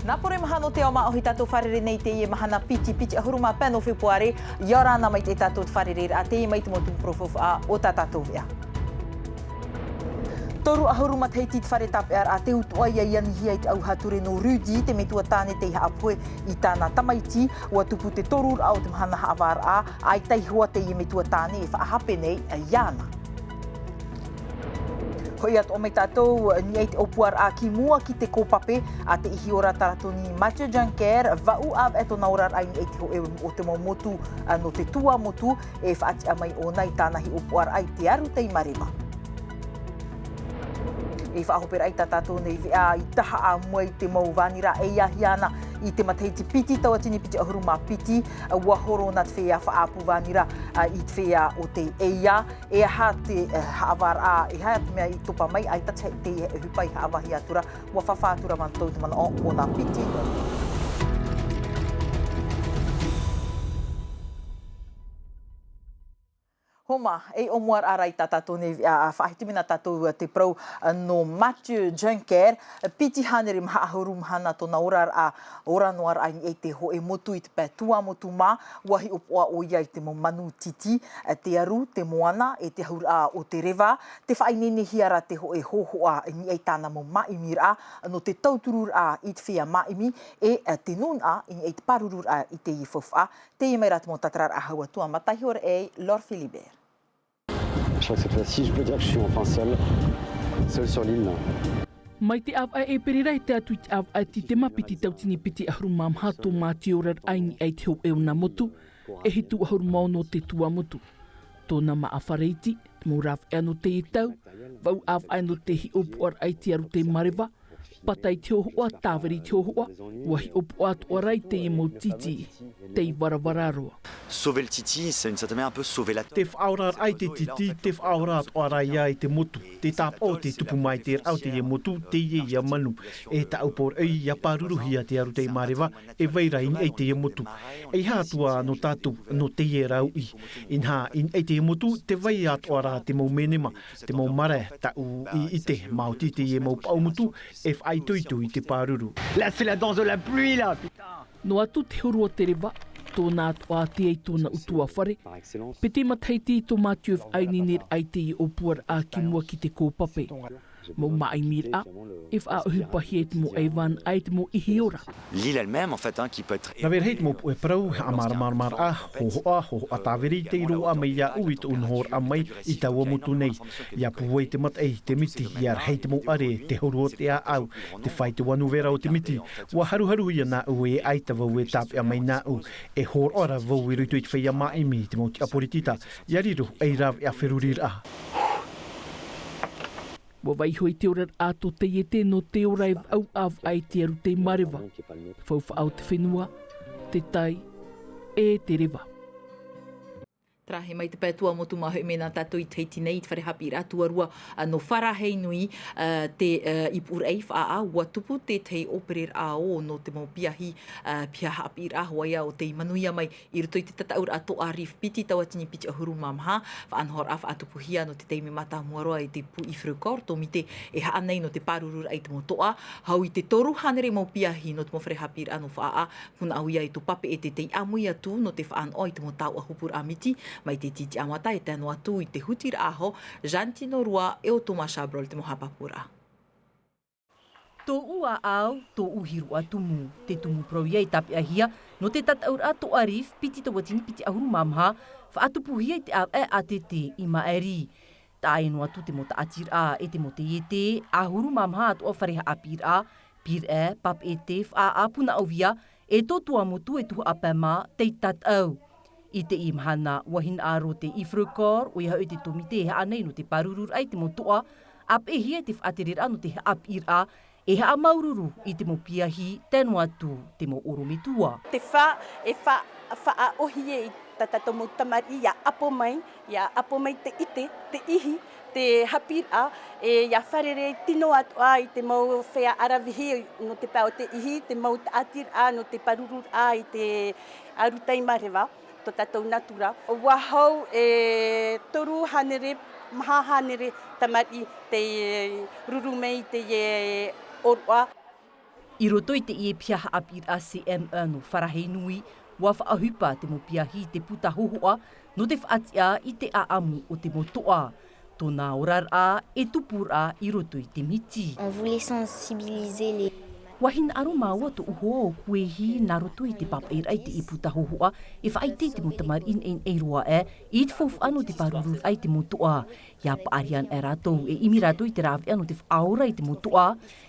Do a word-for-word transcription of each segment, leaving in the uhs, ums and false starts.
Nā poro maha nō te ao māʻohi tātou fārerei nei teie mahana piti, piti ʻahuru mā pae nō Fepuare, ʻia ora na mai te tātou te fārereiraʻa teie mai te motu porofofa o tā tātou veʻa. Toru ʻahuru matahiti te fare tāpeʻaraʻa te utuʻa ia i anihia i te ʻauha ture nō Rudy, te metua tāne tei haʻapohe i tāna tamaiti, ʻua tupu te toruraʻa o te mahana haʻavāraʻa, ʻaita ihoa teie metua tāne e faʻahape nei iāna. Hoʻi atoʻa mai tātou, i niʻa i te ʻōpuaraʻa ki mua ki te kōpape, a te ihi ora taratoni Mathieu Juncker, vaʻu ʻāvaʻe tōna oraraʻa i niʻa i te hōʻē o te mau motu, a, nō te tuamotu, e faʻatiʻa mai ʻōna i tāna hiʻopoʻaraʻa i te aru tei mareva. E faʻahoperaʻa i tā tātou nei veʻa i tahaʻa mua i te mau vānira e ʻia hia ana i te matahiti piti tauatini piti ʻahuru mā piti, ʻua horo na te feiā faʻaʻapu vānira, a, i te feiā o te ʻeiā. E aha te, e, haʻavāraʻa, e aha te mea i topa mai, ʻaita te, te ʻohipa i haʻavāhi atu ra, ʻua fāfā atu ra mātou te manaʻo o nā piti. Homa, e ʻōmuaraʻa ra i tā tātou nei, a, a, faʻahiti mai nā tātou, a, te parau, a, nō Mathieu Juncker, piti hānere maha ʻahuru mahana tōna oraraʻa, ora noa raʻa i niʻa i te hōʻē motu i te pae tuamotu mā, ʻua hiʻopoʻa ʻoia i te mau manu titi, a, te aru, te moana, e te ahuraʻa o te reva, tē faʻaineinehia ra te hōʻē hōhoʻa i niʻa i tāna mau māʻimiraʻa, nō te tautururaʻa i te feiā māʻimi, e, a, te nūnaʻa i niʻa i te pārururaʻa i teie faufaʻa, teie mai rā te mau tātararaʻa hau atu a Matahiora e Laure Philibert. Je crois que cette fois-ci, je peux dire que je suis enfin seul, seul sur l'île. Mai te ʻāvaʻe ʻēperēra e tae atu i te ʻāvaʻe titema piti tauatini piti ʻahuru mā maha tō Mathieu oraraʻa i niʻa i te hōʻē o nā motu, e hitu ʻahuru mā ono te tuamotu. Tōna māʻa fare iti, te mau rāveʻa nō teie tau, vaʻu ʻāvaʻe nō te hiʻopoʻaraʻa i te aru tei mareva, pata i te hōhoʻa, tāviri i te hōhoʻa, ʻua hiʻopoʻa atoʻa ra i teie mau titi, tei varavara roa. Sauver le titi, c'est une certaine manière un peu sauver la terre. Te faʻaoraraʻa i te titi, te faʻaora atoʻa ra ia i te motu, te tāpaʻo o te tupu mai te rāʻau teie motu, teie ia manu, e tāʻu pōraʻi ʻia pāruruhia te aru tei mareva, e vai ra i niʻa i teie motu. ʻEiaha atu ā nō tātou, nō teie rā uʻi. Inaha, i niʻa i teie motu, tē vai atoʻa ra te mau menema, te mau marae, tāʻu i ʻite, maoti teie mau paʻumotu, e faʻaitoito i te pāruru. Là, c'est la danse de la pluie, là, putain. Noa atu te huru o te reva, tōna atoʻa ʻātea i tōna ʻutuāfare. Piti matahiti tō Mathieu e faʻaineineraʻa i teie ʻōpuaraʻa ki mua ki te kōpape. Mau māʻimiraʻa, e faʻaʻohipahia i te mau ʻaivānaʻa e te mau ihi ora. L'île elle-même, en fait, hein, qui peut être... Rave rahi te mau puʻe parau, haʻamāramaramaraʻa, hōhoʻa, hōhoʻa tāviri, tei roaʻa mai iāʻu i tōʻu nohoraʻa mai i taua motu nei. ʻIa pūai te mataʻi, te miti, ʻia rahi te mau ʻare, te huru o te ʻāʻau, te fai te ua nuvera o te miti, ʻua haruharuhia nāʻu e ʻaita vau e tāpeʻa mai nāʻu, e hōroʻa ra vau i roto i te feiā māʻimi, te mau tiʻa poritita, ʻia riro ei rāveʻa feruriraʻa. ʻUa vaiiho i te oraraʻa tō taiete nō te ora e vaʻu ʻāvaʻe i te aru tei mareva. Faufaʻa o te fenua, te tai, e te reva. Tarahe mai te pae tuamotu mā hoʻi mai nā tātou i Tahiti nei, i te fare haʻapiʻiraʻa tuarua, a, nō Faraheinui, a, te, a, i Puʻuraʻi faʻaʻā, ʻua tupu te tahi ʻōpereraʻa ʻō nō te mau piahi, a, piha haʻapiʻiraʻa, hōʻē ā ʻo tei manuia mai i roto i te tataʻuraʻa Toʻa Reef piti tauatini piti ʻahuru mā maha, faʻanahoraʻa faʻatupuhia nō te taime mātāmua roa e te pū IFRECOR, tōmite e haʻa nei nō te pārururaʻa i te mau toʻa, hau i te toru hānere mau piahi nō te mau fare haʻapiʻiraʻa nō faʻaʻā, pūnaʻauia i tō papeʻete tei ʻāmui atu nō te faʻanaho i te mau taoʻa hopuraʻa miti, mai te tītiʻamata e tae noa atu i te hutiraʻa aho, Jean Tino Rua e ʻo Thomas Chabrol te mau haʻapāpūraʻa. Tōʻu ʻāʻau, tōʻu hiroʻa tumu, te tumu parau ia i tāpeʻahia nō te tataʻuraʻa Toʻa Reef piti tauatini piti ʻahuru mā maha, faʻatupuhia i te ʻāvaʻe ʻātete i maʻiri. Taʻa ʻē noa atu te mau taʻatiraʻa e te mau taiete, ʻahuru mā maha atoʻa fare haʻapiʻiraʻa, Pīraʻe, papeʻete, faʻaʻā pūnaʻauia, e tō tuamotu e tuhaʻa pae mā tei tataʻu. I teie mahana, ʻua hinaʻaro te IFRECOR, ʻoia hoʻi te tōmite e haʻa nei nō te pārururaʻa i te mau toʻa, ʻāpeʻehia i te faʻatereraʻa nō te haʻapiʻiraʻa, e haʻamāuruuru i te mau piahi, tae noa atu te mau ʻorometua. Te fā, e fā, faʻaʻōhie i tā tātou mau tamariʻi ʻia ʻapo mai, ʻia ʻapo mai te ʻite, te ihi, te haʻapiʻiraʻa, e ʻia fārerei tino atoʻa i te mau feiā ʻaravihi nō te pae o te ihi, te mau taʻatiraʻa nō te pārururaʻa i te aru tei mareva, tō tātou natura. ʻUa hau e toru hānere, maha hānere tamariʻi tei ruru mai i teie ʻōroʻa. I roto i teie piha haʻapiʻiraʻa C M E nō Farahenui, ʻua faʻaʻohipa te mau piahi i te puta hōhoʻa nō te faʻatiʻa i te ʻaʻamu o te mau toʻa. Tōna oraraʻa e tupuraʻa i roto i te miti. On voulait sensibiliser les ʻUa hinaʻaro māua tōʻu hoa o Kuehi nā roto i te pāpaʻiraʻa i teie puta hōhoʻa e faʻaʻite i te mau tamariʻi neʻineʻi roa ē i te faufaʻa nō te pārururaʻa i te mau toʻa. ʻIa paʻari ana rātou e ʻimi rātou i te rāveʻa nō te faʻaora i te mau toʻa.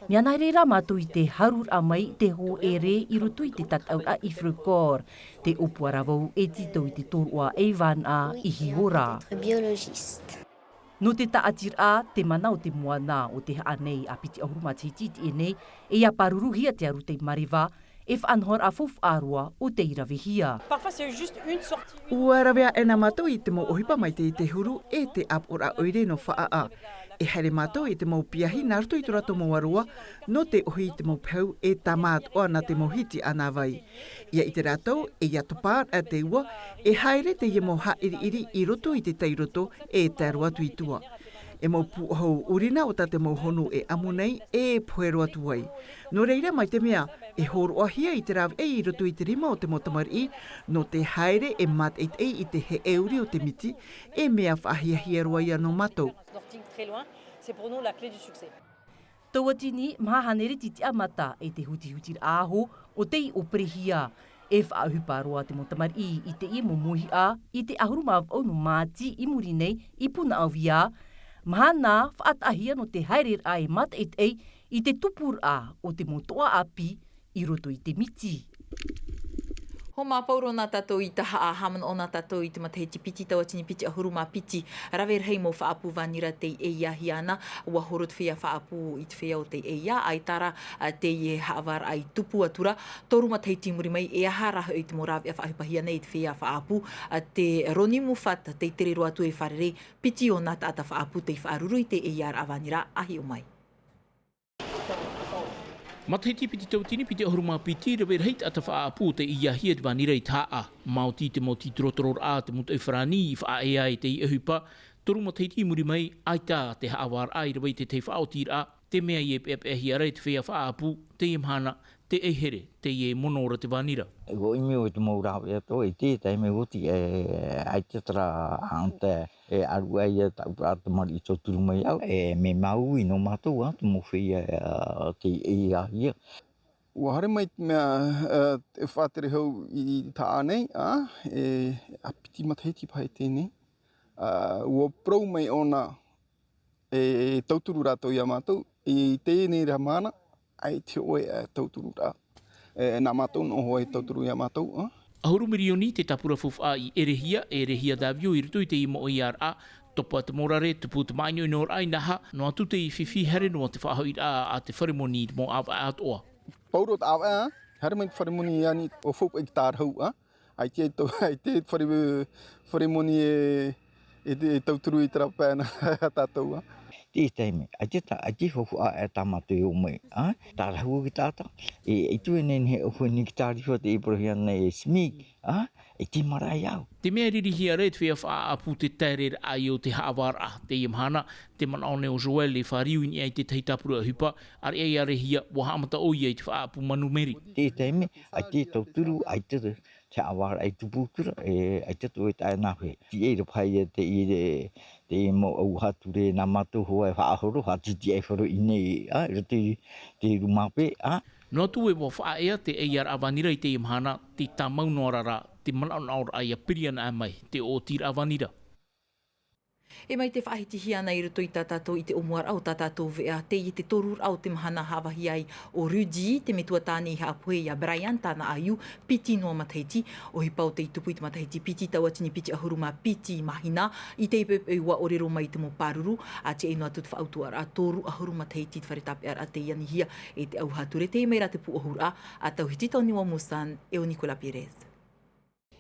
Mea nā reira mātou i te haruraʻa mai i te hōʻere i roto i te tataʻuraʻa i Frecor. Te ʻōpuaraʻa vau e tītau i te tōroʻa e i vānaʻa i hiora. Biologiste. Nō te tāʻatiraʻa, te mana o te moana o te haʻa nei a piti ʻahuru matahiti i teie nei, e ʻia pāruruhia te aru tei mareva, e faʻanahoraʻa faufaʻa roa o tei ravehia. Parfois, c'est juste une sortie. ʻUa rave aʻe na mātou i te mau ʻohipa mai te, te huru e te ʻāpoʻoraʻa ʻoire nō Faʻaʻa. E haere mātou i te mau piahi nā roto i tō rātou mau aroa, nō te ʻohi i te mau pehu e tāmā atoʻa nā te mau hiti a nā vai. ʻIa ʻite rātou, e ʻia topa ana te ua, e haere teie mau haʻiriʻiri i roto i te tairoto, e tae roa atu i tua. E mau pūʻohu ʻurina o tā te mau honu e ʻamu nei, e pohe roa atu ai. Nō reira mai te mea, e hōroʻahia i te rāveʻa i roto i te rima o te mau tamariʻi, nō te haere e mātaʻitaʻi i te heʻeuri o te miti, e mea faʻahiahia roa ia nō mātou. Snorkeling très loin, c'est pour nous la clé du succès. Tauatini, maha hānere titiʻa mata e te hutihutiraʻa aho o tei ʻōperehia. E faʻaʻohipa roa te mau tamariʻi i teie mau mōhiʻa i te ʻahuru mā vaʻu nō Māti i muri nei i Punaʻauia. Mahana faʻataʻahia nō te haereraʻa e mātaʻitaʻi i te tupuraʻa o te mau toʻa ʻāpī i roto i te miti. Hōmā pauroa na tātou i Tahaʻa, haʻamanaʻo na tātou i te matahiti piti, tauatini piti ʻahuru mā piti, rave rahi mau faʻaʻapu vānira tei ʻeiahia ana, ʻua horo te feiā faʻaʻapu i te feiā o tei ʻeia, ʻaita rā, ā, teie haʻavāraʻa i tupu atu ra, toru matahiti i muri mai, e aha rā hoʻi te mau rāveʻa faʻaʻohipahia nei e te feiā faʻaʻapu, ā, te Ronnie Moffat, tei tere roa atu e fārerei, piti ōna taʻata faʻaʻapu tei faʻaruru i te ʻeiaraʻa vānira, ʻa hiʻo mai. Matahiti piti, tauatini piti ʻahuru mā piti, rave rahi taʻata faʻaʻapu tei ʻeiahia i te vānira i Tahaʻa. Maoti te mau tītorotororaʻa a te mūtoʻi farāni i faʻaea i teie ʻohipa, toru matahiti i muri mai, ʻaita te haʻavāraʻa i rave i te tahi faʻaotiraʻa, te mea e peʻapeʻahia ra e te feiā faʻaʻapu, teie mahana, te ʻaihere, teie e mono ra te vānira. ʻUa ʻimi au i te mau rāveʻa atoʻa i te taime oti, e, ʻaita terā, ʻaita e ʻaru ai ia tāʻu rā tamariʻi tauturu mai au, e, mea māuiui nō mātou, ā, te mau feiā, ā, tei ʻeiahia. ʻUa haere mai te mea, ā, e faʻatere hau i Tahaʻa nei, ā, e, ā piti matahiti paha i teie nei, ā, ʻua parau mai ʻōna, e tauturu rātou iā mātou, i teie nei rā mahana, ʻaita hōʻē, ā, tauturu rā. E, nā mātou noa hoʻi e tauturu iā mātou, ā. ʻAhuru mirioni te tāpura faufaʻa i ʻerehia, e ʻerehia tāvio i roto i teie mau ʻeiaraʻa, topa te morare, tupu te māʻinoʻinoraʻa inaha, noa atu te fifi haere noa te faʻahoʻiraʻa a te fare moni i te mau ʻāvaʻe atoʻa. Pauroa te ʻāvaʻe, ā, haere mai te fare moni i ani, ʻua faufaʻa i te tārahu, ā. ʻAita e tau-, ʻaita e fare, fare moni e, e, e tauturu i terā pae na a tātou, ā. Teie taime, ʻaita tā, ʻaita e faufaʻa e tā mātou e ō mai, ā, tārahu i te taʻata, e, e tuʻu e nehenehe e ʻohipa i te tārifa tei parauhia nei e SMIC, ā, ʻaita e marae au. Te mea e ririhia ra e te feiā faʻaʻapu te taereraʻa o te haʻavāraʻa, teie mahana, te manaʻo nei o Joël e fāriu i niʻa i te tahi tāpura ʻohipa, ʻāreʻa ia ʻerehia, ʻua haʻamata ʻoia i te faʻaʻapu manumeri. Teie taime, ʻaita e tauturu, ʻaita te te haʻavāraʻa i tupu atu ra, e, ʻaita atoʻa e tae nā hea. Tiʻa ra paha ia te, i te, te mau ʻauvaha ture nā mātou hoʻi e faʻahoro, faʻatitiʻaifaro i nei, ā, i roto i te rūmāpē, ā. Noa atu ē ʻua faʻaea te ʻeiaraʻa vānira i teie mahana, tē tāmau noa ra rā te manaʻonaʻoraʻa ʻia piri ana mai te ʻōtiraʻa vānira. E mai te faʻahitihia ana i roto i tā tātou, i te ʻōmuaraʻa o tā tātou veʻa, teie te toruraʻa o te mahana haʻavāhi ai ʻo Rudy, te metua tāne i haʻapohe iā Brian, tāna ʻāiū, piti noa matahiti, ʻohipa ʻo tei tupu i te matahiti piti, tauatini piti ʻahuru mā piti mahina, i teie poʻipoʻi ʻua ʻōrero mai i te mau pāruru, ā, tiʻa noa atu te faʻautuʻaraʻa toru ʻahuru matahiti i te fare tāpeʻaraʻa tei anihia e te ʻauvaha ture, teie mai rā te pūʻohuraʻa a Tauhiti Taoniwa Musan, e ʻo Nicolas Pires.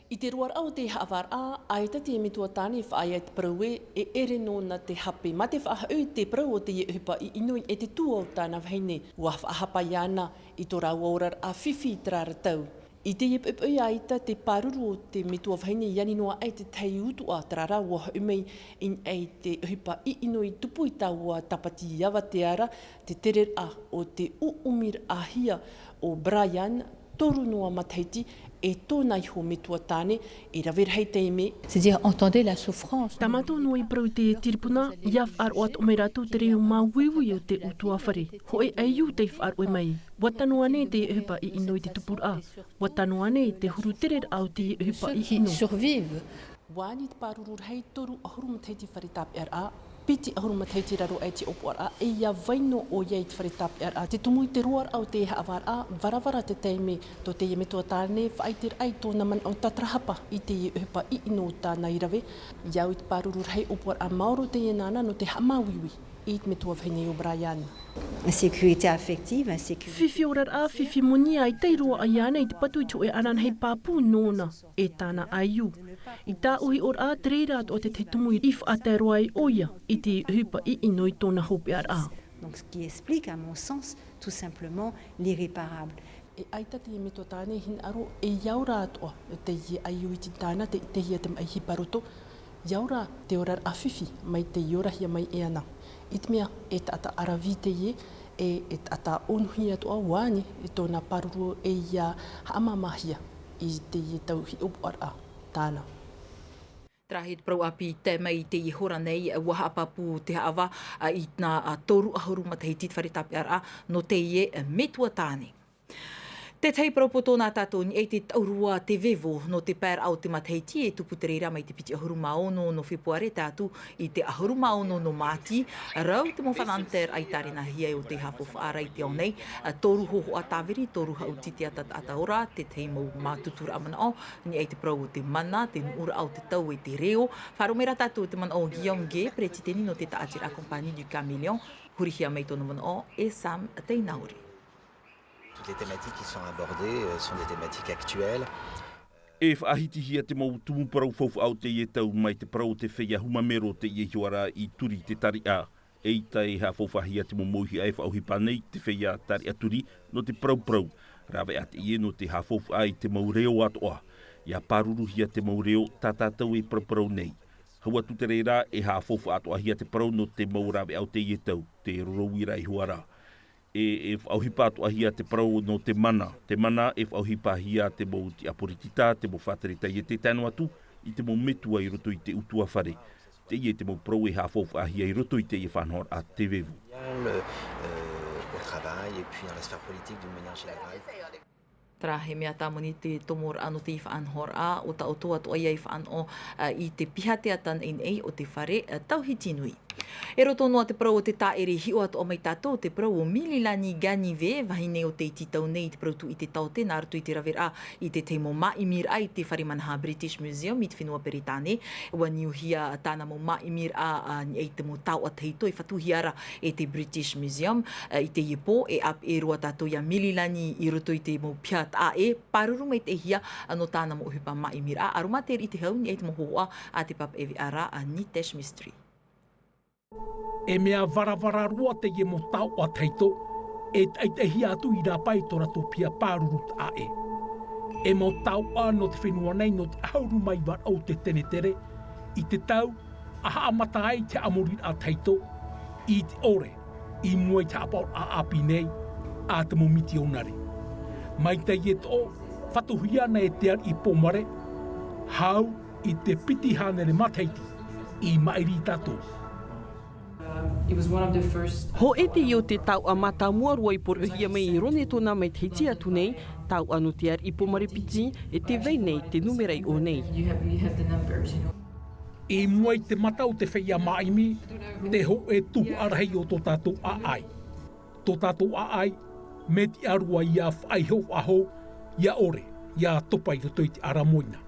I te roaraʻa o te haʻavāraʻa, ʻaita te metua tāne i faʻaea te parau ē, e ʻere nōna te hape mā te faʻahoʻi i te parau o teie ʻohipa i ʻino i te tuʻa o tāna vahine. ʻUa faʻahapa iāna i tō rāua oraraʻa fifi i terā ra tau. I teie poʻipoʻi ʻaita te pāruru o te metua vahine i ani noa aʻe te tahi utuʻa, terā rā ua hoʻi mai i niʻa i te ʻohipa ʻiʻino i tupu i taua tāpati avatea ra, te tereraʻa o te ʻuʻumiraʻahia o Brian, toru noa matahiti, e tōna iho metua tāne, e rave rahi taime. C'est-à-dire, entendez la souffrance. Tā mātou noa i parau i te tiripuna, ʻia faʻaroʻo atoʻa mai rātou te reo māuiui o te utuafare. Hōʻē ʻaiū tei faʻaruʻe mai. ʻUa tano ānei te ʻohipa ʻiʻino i te tupuraʻa? ʻUa tano ānei te huru tereraʻa o te ʻohipa ʻiʻino? Survivent. ʻUa ani te pāruru rahi toru ʻahuru matahiti fare tāpeʻaraʻa, piti ʻahuru matahiti raro aʻe te ʻōpuaraʻa, e ʻia vai noa ʻoia i te fare tāpeʻaraʻa. Te tumu i te roaraʻa o te haʻavāraʻa, varavara te taime tō teie metua tāne, faʻaʻiteraʻa i tōna manaʻo tātarahapa i te ʻohipa ʻiʻino o tāna i rave. ʻIa au i te pāruru rahi ʻōpuaraʻa maoro teie nāna nō te haʻamāuiui i te metua vahine o Brian. Insécurité affective, insécurité. Fifi oraraʻa, fifi moni, ʻaita i roaʻa iāna i te patu i te hōʻē ʻananahi pāpū nōna e tāna ʻaiū. I tāʻu hiʻoraʻa, te reira atoʻa te tahi tumu i faʻatae roa ai ʻoia i te ʻohipa ʻiʻino i tōna hopeʻaraʻa. Donc, ce qui explique, à mon sens, tout simplement l'irréparable. E ʻaita te metua tāne hinaʻaro, e ʻia ora atoʻa teie ʻaiū i te tāna, te, teie te maʻi hipa roto, ʻia ora te oraraʻa fifi mai tei orahia mai e ana. I te mea, e taʻata ʻaravi teie, e, e taʻata ʻōnuhi atoʻa, ʻua ani e tōna pāruru e ʻia haʻamāmāhia i teie tau hiʻopoʻaraʻa tāna. Terā hoʻi te parau ʻāpī i tae mai i teie hora nei, ʻua haʻapāpū te haʻavā, ā, i nā, ā, toru ʻahuru matahiti te fare tāpeʻaraʻa nō teie, ā, metua tāne. Te tahi parau poto nā tātou i niʻa i te taurua Te Vevo nō te paeraʻa o te matahiti e tupu te reira mai te piti ʻahuru mā ono nō Fepuare tae atu i te ʻahuru mā ono nō Māti, rau te mau whanaungateraʻa i tārenahia o te haʻafaufaʻa ra i te ao nei, ā, toru hōhoʻa tāviri, toru haʻuti teata taʻata ora, te tahi mau mātuturaʻa manaʻo, i niʻa i te parau o te mana, te nuʻuraʻa o te tau e te reo. Faʻaroʻo mai rā tātou te manaʻo o Guillaume Gay, peretiteni nō te tāʻatiraʻa Compagnie du Caméléon, hurihia mai tōna manaʻo e Sam Teinauri. Toutes les thématiques qui sont abordées, euh, sont des thématiques actuelles. E faʻahitihia te mau tumu parau faufaʻa o teie tau mai te parau o te feiā huma mero o teie ihoa ra i Turi i te tariʻa. ʻEita e haʻafaufaʻahia te mau mōhiʻa e faʻaʻohipa nei te feiā tariʻa Turi nō te parauparau. Rāveʻa teie nō te haʻafaufaʻa i te mau reo atoʻa. ʻIa pāruruhia te mau reo tā tātou e parauparau nei. Hau atu te reira e haʻafaufaʻa atoʻahia te parau nō te mau rāveʻa o teie tau, te rorouira ihoa ra. E, e faʻaʻohipa atoʻahia te parau nō te mana. Te mana e faʻaʻohipahia te mau tiʻa poritita, te mau faʻatere taiete tae noa atu i te mau metua i roto i te ʻutuāfare. Teie te mau parau e haʻafaufaʻahia i roto i teie faʻanahoraʻa Te Vevo. Euh, au travail et puis dans la sphère politique d'une manière générale. Terā, he mea tāmoni te tomoraʻa nō te faʻanahoraʻa, ʻo tā ʻoutou atoʻa ia i faʻanaho, ā, i te piha teata nei nei o te fare, ā, tauhiti nui. I roto noa te parau o te tāʻere, hiʻo atoʻa mai tātou te parau o Mililani Ganivet, vahine o te iti tau nei i te parau tūʻite taote nā roto i te raveraʻa i te tahi mau māʻimiraʻa i te fare manaha British Museum i te fenua Peretāne. ʻUa niuhia tāna mau māʻimiraʻa, ā, i te mau taoʻa tahito e fatuhia ra e te British Museum, ā, i teie pō, e ʻāpeʻe roa tātou ia Mililani i roto i te mau piha taʻa ʻē, pāruru maitaʻihia nō tāna mau ʻohipa māʻimiraʻa, ʻaroha te riʻi te hau i niʻa i te mau hōhoʻa a te pāpaʻi veʻa ra a Nitesh Mistry. E mea varavara roa teie mau taoʻa tahito, e taʻitaʻihia atu i rāpae i tō rātou piha pāruru taʻa ʻē. E mau taoʻa nō te fenua nei nō te ʻahuru mā iva raʻau te tenetere, i te tau, ʻa haʻamata ai te haʻamoriraʻa tahito, i te ʻore, i mua i te haʻapaʻoraʻa ʻāpī nei, a te mau mitionare. Mai teie toʻo, fatuhia ana e te ariʻi Pōmare, hau i te piti hānere matahiti, i maʻiri tātou. It was one of the first. Hōʻē teie o te taoʻa mātāmua roa i poroʻihia mai i Ronetona mai te hiti atu nei, taoʻa nō te ariʻi Pōmare piti, e tē vai nei te nūmera i ʻō nei. You have, you have the numbers, you know. I mua i te mata o te feiā māʻimi, te hōʻē tuhaʻa rahi o tō tātou ʻāʻai. Tō tātou ʻāʻai, mea tiʻa roa ia faʻaiho faʻahou, ia ʻore, ia topa i roto i te ʻaramoina.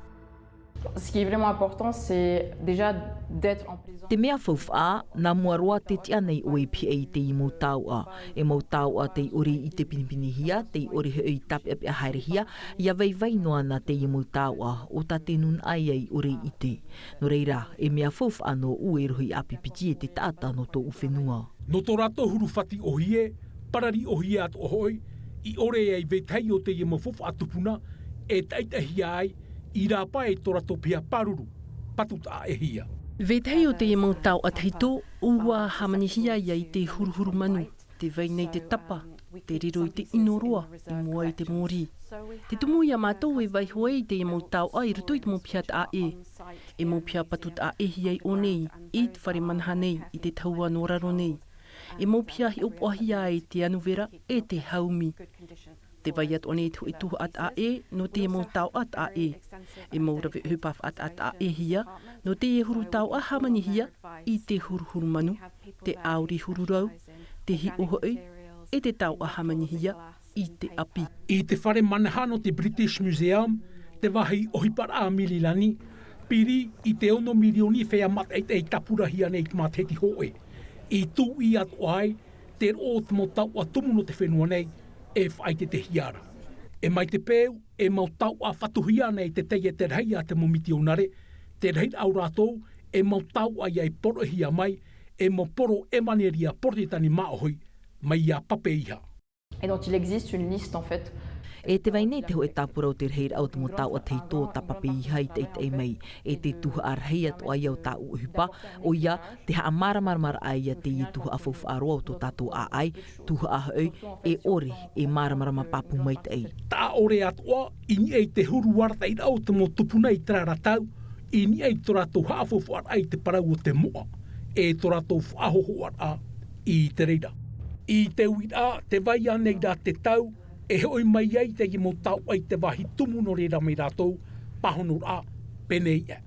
Ce qui est vraiment important, c'est déjà d'être en présence. Te mea faufaʻa, nā mua roa te tiʻa nei ʻoe i pihaʻi i teie mau taoʻa. E mau taoʻa tei ʻore i ʻite pinepinehia, tei ʻore hoʻi i tāpeʻapeʻa haerehia, ʻia vaivai noa na teie mau taoʻa, ʻo tā te nūnaʻa ia i ʻore i ʻite. Nō reira, e mea faufaʻa nōʻu e rohi ʻāpī piti e te taʻata nō tōʻu fenua. Nō tō rātou huru fati ʻōhie, parari ʻōhie atoʻa hoʻi, i ʻore ai vetahi o teie mau faufaʻa tupuna, e taʻitaʻihia ai i rāpae i tō rātou piha pāruru patu taʻaʻehia. Vetahi o teie mau taoʻa tahito, ua hāmanihia ia i te huruhuru manu, te vai nei te tapa, te riro i te ʻino roa i mua i te mōrī. Te tumu ia mātou e vaiho ai i teie mau taoʻa i roto i te mau piha taʻaʻe. E mau piha patu taʻaʻehia i ʻō nei, i te fare manaha nei, i te tahua nō raro nei. E mau piha hiʻopoʻahia ai te anuvera e te haumi. Te vai atoʻa nei te hōʻē tuhaʻa taʻaʻe nō te mau taoʻa taʻaʻe. E mau rave ʻohipa faʻataʻataʻahia nō te huru taoʻa hāmanihia i te huruhuru manu, te ʻauri huru rau, te hiʻo hoʻi, e te taoʻa hāmanihia i te ʻapi. I te fare manaha nō te British Museum, te vāhi ʻohiparaʻa Mililani, piri i te ono mirioni feiā mātaʻitaʻi tāpurahia nei i te matahiti hōʻē. I tuʻi atoʻa ai te roʻo o te mau taoʻa tumu nō te fenua nei e faʻaitetehia ra. E mai te peu, e mau taoʻa fatuhia nei te taiete rahi a te mau mitionare, te rahiraʻa o rātou, e mau taoʻa ia i poroʻihia mai, e mau poro ʻevaneria Porotetani māʻohi, mai iā Papeiha. Et donc, il existe une liste, en fait. E te vai nei te hōʻē tāpura o te rahiraʻa o te mau taoʻa tahito tā Papeiha i taʻitaʻi mai, e te tuhaʻa rahi atoʻa ia o tāʻu ʻohipa, ʻoia, te haʻamāramaramaraʻa ia teie tuhaʻa faufaʻa roa o tō tātou ʻāʻai, tuhaʻa hoʻi, e ʻore, e māramarama pāpū maitaʻi. Taʻa ʻore atoʻa, i niʻa i te huru arataʻiraʻa o te mau tupuna i terā ra tau, i niʻa i tō rātou haʻafaufaʻaraʻa i te parau o te moʻa, e tō rātou faʻahōhoʻaraʻa i te reira. I te uiraʻa, tē vai ānei ra te tau, e hoʻi mai ai teie mau taoʻa i te vāhi tumu nō reira mai rātou, pāhonoraʻa, pēneiaʻe.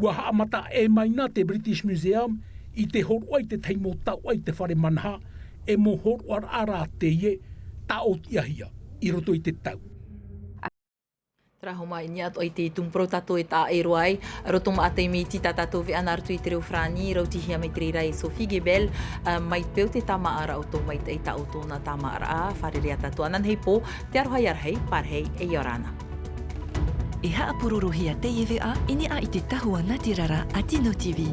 Ua haʻamata ʻē mai na te British Museum i te hōroʻa i te tahi mau taoʻa i te fare manaha, e mau hōroʻaraʻa rā teie, tāʻotiʻahia, i roto i te tau. Terā hoʻi, i niʻa atoʻa i te tumu parau tātou e taʻa ʻē roa ai, roto maʻa taime iti tā tātou veʻa nā roto i te reo farāni, rautihia mai te reira e Sophie Gebel, ā, mai peu te tāmāʻaraʻa o tō maitaʻi tā ʻoutou nā tāmāʻaraʻa, fārerei ā tātou ananahi pō, te aroha ia rahi, pārahi, e ʻia ora na. E haʻapurorohia teie veʻa i niʻa i te tahua nātirara a Tino T V.